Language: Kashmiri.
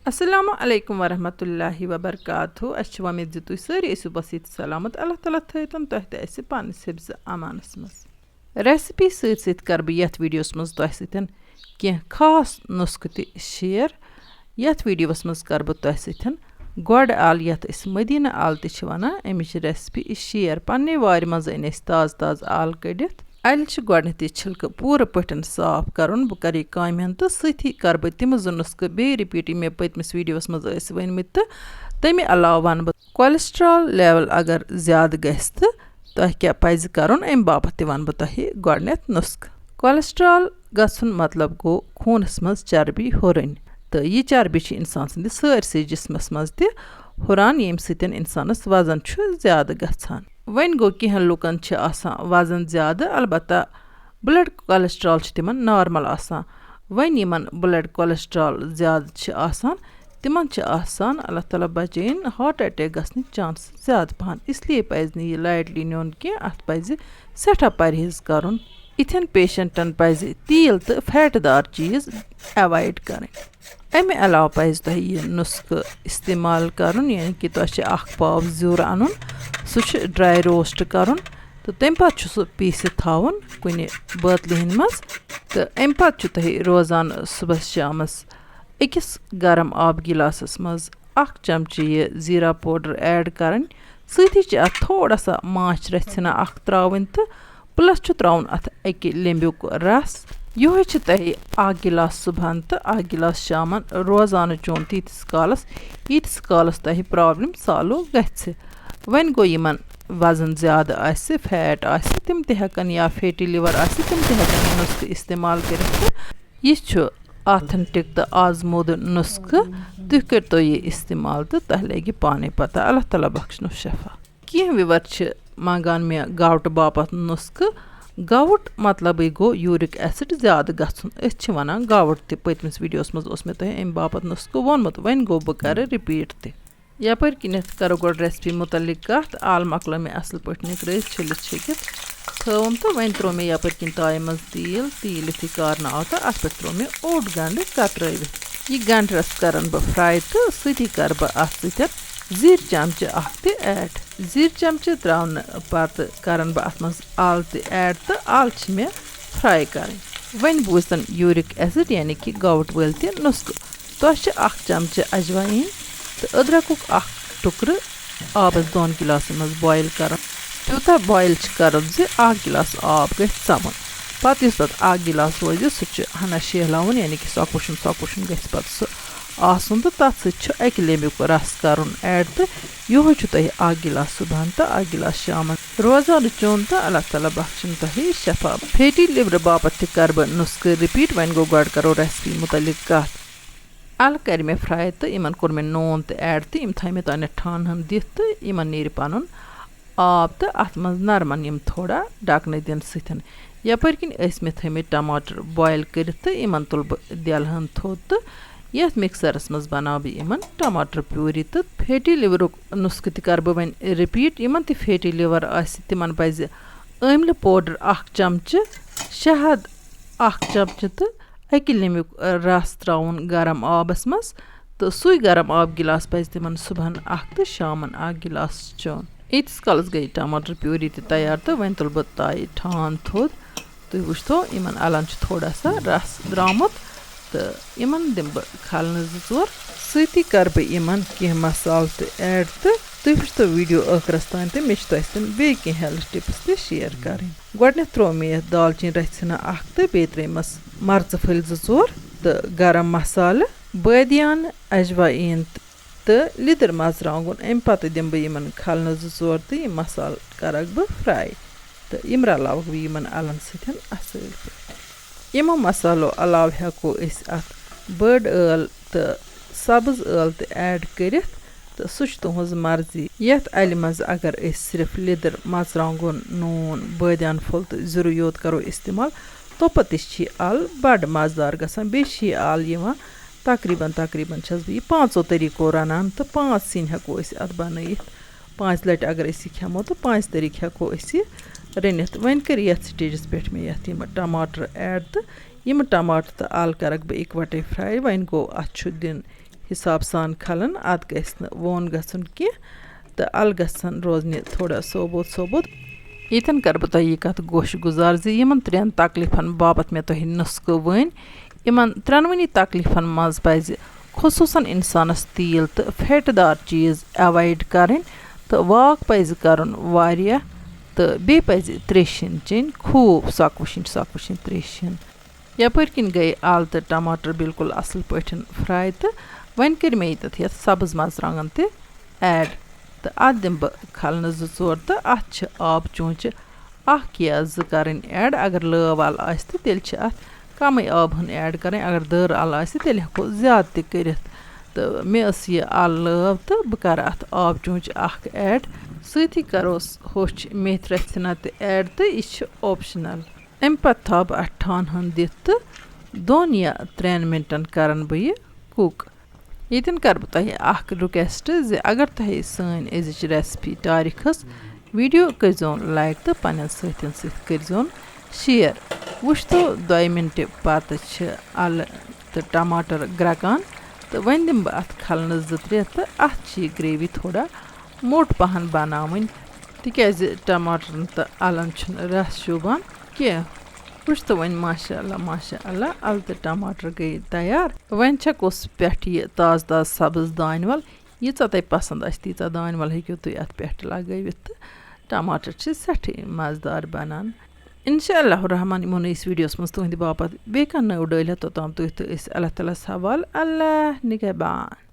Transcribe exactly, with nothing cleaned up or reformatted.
السلام علیکم ورحمۃ اللہ وبرکاتہ۔ اسہِ چھِ وۄمید زِ تُہۍ سٲری ٲسِو بس ییٚتہِ سلامت۔ اللہ تعالیٰ تھٲوتن تۄہہِ تہٕ اسہِ پننِس حفظ امانس منٛز۔ ریسپی سۭتۍ سۭتۍ کرٕ بہٕ یتھ ویڈیوس منٛز تۄہہِ سۭتۍ کینٛہہ خاص نسخہٕ تہِ شیئر۔ یتھ ویڈیوس منٛز کرٕ بہٕ تۄہہِ سۭتۍ گۄڈٕ ال، یتھ أسۍ مدینہ ال تہِ چھِ ونان، امِچ ریسپی شیئر۔ پننہِ وارِ منٛز أنۍ اسہِ تازٕ تازٕ ال کٔڑِتھ۔ الہِ چھِ گۄڈٕنیتھ یہِ چھِلکہٕ پوٗرٕ پٲٹھۍ صاف کرُن۔ بہٕ کرٕ یہِ کامہِ ہُنٛد تہٕ سۭتی کرٕ بہٕ تِم زٕ نسخہٕ بیٚیہِ رِپیٖٹ، یِم مےٚ پٔتمِس ویڈیوس منٛز ٲسۍ ؤنمٕتۍ۔ تہٕ تَمہِ علاوٕ وَنہٕ بہٕ cholesterol level اگر زیادٕ گژھِ تہٕ تۄہہِ کیٛاہ پَزِ کرُن، اَمہِ باپتھ تہِ وَنہٕ بہٕ تۄہہِ گۄڈٕنیتھ نسخہٕ۔ Cholesterol گژھُن مطلب گوٚو خوٗنَس منٛز چربی ہُرٕنۍ، تہٕ یہِ چربی چھِ اِنسان سٕنٛدِس سٲرسٕے جسمَس منٛز تہِ ہُران، ییٚمہِ سۭتۍ اِنسانَس وزن چھُ زیادٕ گژھان۔ وۄنۍ گوٚو، کینٛہہ لُکن چھِ آسان وزن زیادٕ، البتہ blood cholesterol چھِ تِمن normal آسان۔ وۄنۍ یِمن blood cholesterol زیادٕ چھِ آسان، تِمن چھِ آسان، اللہ تعالیٰ بچٲیِن، heart attack گژھنٕکۍ chance زیادٕ پہن۔ اس لیے پزِ نہٕ یہِ lightly نیُن کینٛہہ، اتھ پزِ سٮ۪ٹھاہ پرہیز کرُن۔ یِتھٮ۪ن پیشنٹن پزِ تیٖل تہٕ fat دار چیٖز avoid کرٕنۍ۔ امہِ علاوٕ پزِ تۄہہِ یہِ نسخہٕ استعمال کرُن، یعنی کہِ تۄہہِ چھِ اکھ پاو زیُر انُن، سُہ چھُ dry roast کرُن، تہٕ تمہِ پتہٕ چھُ سُہ پیٖسِتھ تھاوُن کُنہِ بٲتلہِ ہٕنٛدِ منٛز۔ تہٕ امہِ پتہٕ چھُ تۄہہِ روزانہٕ صُبحس شامس أکِس گرم آب گِلاسَس منٛز اکھ چمچہٕ یہِ زیٖرا powder add کرٕنۍ۔ سۭتی چھِ اَتھ تھوڑا سا ماچھ رَژھِ ہنا اکھ ترٛاوٕنۍ تہٕ plus چھُ ترٛاوُن اَتھ اَکہِ لیٚمبیُک رَس۔ یِہوٚے چھُ تۄہہِ اکھ گِلاس صُبحن تہٕ اکھ گِلاس شامَن روزانہٕ چیوٚن تیٖتِس کالَس، ییٖتِس کالَس تۄہہِ problem solve گژھِ۔ وۄنۍ گوٚو، یِمَن وزن زیادٕ آسہِ، fat آسہِ، تِم تہِ ہٮ۪کَن، یا fatty liver آسہِ، تِم تہِ ہٮ۪کَن یہِ نُسخہٕ استعمال کٔرِتھ تہٕ یہِ چھُ authentic تہٕ آزمودٕ نُسخہٕ۔ تُہۍ کٔرۍتو یہِ استعمال تہٕ تۄہہِ لگہِ پانَے پتہ۔ اللہ تعالیٰ بخشنو شفا۔ کینٛہہ viewer چھِ منٛگان مےٚ gout باپتھ نُسخہٕ۔ Gout مطلبٕے گوٚو uric acid زیادٕ گژھُن۔ أسۍ چھِ وَنان gout تہِ۔ پٔتمِس ویڈیوَس منٛز اوس مےٚ تۄہہِ اَمہِ باپتھ نُسخہٕ ووٚنمُت، وۄنۍ گوٚو، بہٕ کَرٕ repeat تہِ۔ یپٲرۍ کِنیتھ کرو گۄڈٕ recipe متعلق کتھ۔ آل مۄکلٲو مےٚ اصل پٲٹھۍ نِکرٲوِتھ، چھٔلِتھ چھٔکِتھ تھٲوٕم تہٕ وۄنۍ تروو مےٚ یپٲرۍ کِنۍ تایہِ منٛز تیٖل۔ تیٖل یُتھُے کارنہٕ آو تہٕ اتھ پٮ۪ٹھ تروو مےٚ اوٚڑ گنڈٕ کترٲوِتھ۔ یہِ گنڈٕ رس کرن بہٕ fry تہٕ سۭتی کرٕ بہٕ اتھ سۭتۍ زِرۍ چمچہٕ اکھ تہِ add۔ زِرۍ چمچہٕ تراونہٕ پتہٕ کرن بہٕ اتھ منٛز ال تہِ add تہٕ ال چھِ مےٚ fry کرٕنۍ۔ وۄنۍ بوٗزتن uric acid یعنی کہِ gout وٲلۍ تہِ نُسخہٕ۔ تۄہہِ چھِ اکھ چمچہٕ اجوایِن تہٕ أدرکُک اکھ ٹُکرٕ آبس دۄن گِلاسن منٛز boil کرُن۔ تیوٗتاہ boil چھِ کرُن زِ اکھ گِلاس آب گژھِ ژَمُن۔ پتہٕ یُس تتھ اکھ گِلاس روزِ، سُہ چھُ ہنا شیہلاوُن، یعنی کہِ سۄکوشُن سۄکوشُن گژھِ پتہٕ سُہ آسُن، تہٕ تتھ سۭتۍ چھُ اکہِ لیٚمبیُک رس کرُن add، تہٕ یِہوٚے چھُ تۄہہِ اکھ گِلاس صُبحن تہٕ اکھ گِلاس شامن۔ روزانہٕ چیوٚن تہٕ اللہ تعالیٰ بخشن تۄہہِ شفا۔ Fatty liver باپتھ تہِ کرٕ بہٕ نُسخہٕ repeat۔ وۄنۍ گوٚو، گۄڈٕ کرو recipe متعلق کتھ۔ الہٕ کَرِ مےٚ fry تہٕ یِمَن کوٚر مےٚ نوٗن تہِ add تہٕ یِم تھایہِ مےٚ تانٮ۪تھ ٹھانہٕ ہن دِتھ تہٕ یِمَن نیرِ پَنُن آب تہٕ اَتھ منٛز نَرمَن یِم تھوڑا ڈَکنہٕ دِنہٕ سۭتۍ۔ یَپٲرۍ کِنۍ ٲسۍ مےٚ تھٲومٕتۍ ٹماٹر boil کٔرِتھ تہٕ یِمَن تُلہٕ بہٕ دٮ۪لہٕ ہن تھوٚد تہٕ یَتھ mixerَس منٛز بَناوٕ بہٕ یِمَن ٹماٹر puree۔ تہٕ fatty liverُک نُسخہٕ تہِ کَرٕ بہٕ وۄنۍ repeat۔ یِمَن تہِ fatty liver آسہِ، تِمَن پَزِ ٲملہٕ powder اَکھ چمچہٕ، شہد اَکھ چمچہٕ تہٕ اَکہِ لیٚمبیُک رس ترٛاوُن گرم آبس منٛز تہٕ سُے گرم آب گِلاس پَزِ تِمن صُبحن اَکھ تہٕ شامن اَکھ گِلاس چیوٚن۔ ییٖتِس کالس گٔے ٹماٹر puree تہِ تیار تہٕ وۄنۍ تُلہٕ بہٕ تایہِ ٹھانٛڈ تھوٚد۔ تُہۍ وٕچھتو، یِمن اَلن چھُ تھوڑا سا رس درٛامُت تہٕ یِمن دِمہٕ بہٕ کھلنہٕ زٕ ژور۔ سۭتی کرٕ بہٕ یِمن کینٛہہ مسالہٕ تہِ add تہٕ تُہۍ وٕچھتو video ٲخرس تام تہٕ مےٚ چھِ تۄہہِ سۭتۍ بیٚیہِ کینٛہہ health tips تہِ share کرٕنۍ۔ گۄڈٕنٮ۪تھ ترٛوو مےٚ یَتھ دالچیٖن رَژھِ ہنا اَکھ تہٕ بیٚیہِ ترٛٲیمَس مَرژٕ پھٔلۍ زٕ ژور تہٕ گرم مصالہٕ، بٲدیان، اجوایِن تہٕ لیٚدٕر مَرژٕوانٛگُن۔ اَمہِ پَتہٕ دِمہٕ بہٕ یِمَن کھلنہٕ زٕ ژور تہٕ یِم مصالہٕ کَرَکھ بہٕ fry تہٕ یِم رَلاوَکھ بہٕ یِمَن اَلَن سۭتۍ اَصٕل پٲٹھۍ۔ یِمو مصالو علاوٕ ہٮ۪کو أسۍ اَتھ بٔڑ ٲل تہٕ سبٕز ٲل تہِ add کٔرِتھ، تہٕ سُہ چھُ تُہٕنٛز مرضی۔ یَتھ اَلہِ منٛز اگر أسۍ صرف لیٚدٕر، مَرژٕوانٛگُن، نوٗن، بٲدیان پھوٚل تہٕ زِرٕ یوت کَرو استعمال، توٚپتہٕ تہِ چھِ یہِ اَل بَڑٕ مَزٕدار گژھان۔ بیٚیہِ چھِ یہِ اَل یِوان تقریٖباً، تقریٖباً چھَس بہٕ یہِ پانٛژو طریٖقو رَنان، تہٕ پانٛژھ سِنۍ ہٮ۪کو أسۍ اَتھ بَنٲیِتھ۔ پانٛژِ لَٹہِ اگر أسۍ یہِ کھٮ۪مو، تہٕ پانٛژِ طریٖقہٕ ہٮ۪کو أسۍ یہِ رٔنِتھ۔ وۄنۍ کٔرۍ یَتھ stageس پٮ۪ٹھ مےٚ یَتھ یِم ٹماٹر add، تہٕ یِم ٹماٹر تہٕ اَل کَرَکھ بہٕ اِکوَٹَے fry۔ وۄنۍ گوٚو، اَتھ چھُ دیُن حساب سان کھلن، اتھ گژھِ نہٕ وون گژھُن کینٛہہ تہٕ الہٕ گژھن روزنہِ تھوڑا ثوبوت ثوبوت۔ ییٚتٮ۪ن کرٕ بہٕ تۄہہِ یہِ کتھ گوشہِ گُزار زِ یِمن ترٛٮ۪ن تکلیفن باپتھ مےٚ تۄہہِ نُسخہٕ ؤنۍ، یِمن ترٛٮ۪نوٕنی تکلیفن منٛز پزِ خصوٗصن انسانس تیٖل تہٕ فیٹہٕ دار چیٖز ایوایڈ کرٕنۍ تہٕ واک پزِ کرُن واریاہ تہٕ بیٚیہِ پزِ تریشہِ ہن چیٚنۍ خوٗب سۄکہٕ وٕشِنۍ سۄکہٕ وٕشِنۍ تریشہِ ہن۔ یپٲرۍ کِنۍ گٔے آلہٕ تہٕ ٹماٹر بالکل اصل پٲٹھۍ fry تہٕ وۄنۍ کٔرۍ مےٚ ییٚتٮ۪تھ یتھ سبٕز مرژٕوانٛگن تہِ add تہٕ اتھ دِمہٕ بہٕ کھلنہٕ زٕ ژور تہٕ اتھ چھِ آب چونچہِ اکھ یا زٕ کرٕنۍ add۔ اگر لٲو ال آسہِ تہٕ تیٚلہِ چھِ اتھ کمٕے آب ہن add کرٕنۍ، اگر دٲر ال آسہِ تیٚلہِ ہٮ۪کو زیادٕ تہِ کٔرِتھ۔ تہٕ مےٚ ٲس یہِ ال لٲو تہٕ بہٕ کرٕ اتھ آب چونچہِ اکھ add، سۭتی کروس ہوٚچھ میتھۍ رژھِ ہنا تہِ add تہٕ یہِ چھِ optional۔ امہِ پتہٕ تھاوٕ بہٕ اتھ ٹھانہٕ ہن دِتھ تہٕ دۄن یا ترٛٮ۪ن منٹن کرن بہٕ یہِ cook۔ ییٚتٮ۪ن کرٕ بہٕ تۄہہِ اکھ request زِ اگر تۄہہِ سٲنۍ أزِچ recipe ٹارِ کھٔژ، video کٔرۍزیون like تہٕ پننٮ۪ن سٲتھٮ۪ن سۭتۍ کٔرۍزیون share۔ وٕچھتو، دۄیہِ منٹہِ پتہٕ چھِ الہٕ تہٕ ٹماٹر گرٛکان تہٕ وۄنۍ دِمہٕ بہٕ اتھ کھلنہٕ زٕ ترٛےٚ تہٕ اتھ چھِ یہِ gravy تھوڑا موٚٹ پہن بناوٕنۍ، تِکیازِ ٹماٹرن تہٕ الن چھُنہٕ رس شوٗبان کینٛہہ۔ وٕچھ تہٕ وۄنۍ، ماشاء اللہ، ماشاء اللہ، الہٕ تہٕ ٹماٹر گٔے تیار۔ وۄنۍ چھکوس پٮ۪ٹھ یہِ تازٕ تازٕ سبٕز دانہِ ول۔ ییٖژاہ تۄہہِ پسنٛد آسہِ، تیٖژاہ دانہِ ول ہیٚکِو تُہۍ اتھ پٮ۪ٹھ لگٲوِتھ تہٕ ٹماٹر چھِ سٮ۪ٹھٕے مزٕدار بنان۔ انشاء اللہ الرحمن یِمو نٔیِس videoس منٛز تُہنٛدِ باپتھ بیٚیہِ کانٛہہ نٔو ڈٲلۍ ہٮ۪تھ، توٚتام تُہۍ تہٕ أسۍ اللہ تعالیٰ ہس حوالہٕ۔ اللہ نگہبان۔